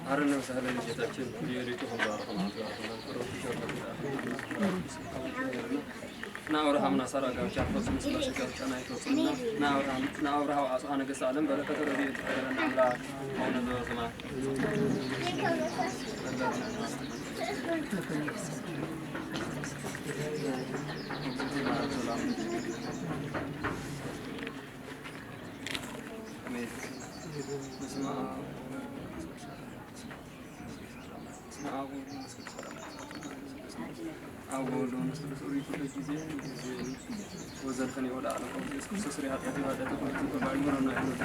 አረነ ሳህለ ልጀታችን የሪቱ ሆምባራ ሆምባራ ንአብርሃም ናሳራ ጋብቻ ፈጽሙ ስላሴ ጋብቻ ናይ ፈጽሙና። ንአብርሃም ንአብርሃም አጽሃ ነገስት ዓለም በረከተ ረድኤት ይቀበለና አምላክ። አቡነ ዘበሰማያት አሜን። በስመ አብ በስመ አብ ወወልድ ወመንፈስ ቅዱስ አሐዱ አምላክ። አብ ወወልድ ወመንፈስ ቅዱስ ኦሪት ሁለት ጊዜ ወዘልፈን የወደ ዓለም ኢየሱስ ክርስቶስ ሪሃ ጣት የዋዳ ተቆርጥ ተባይ ምሮ ነው ያለው።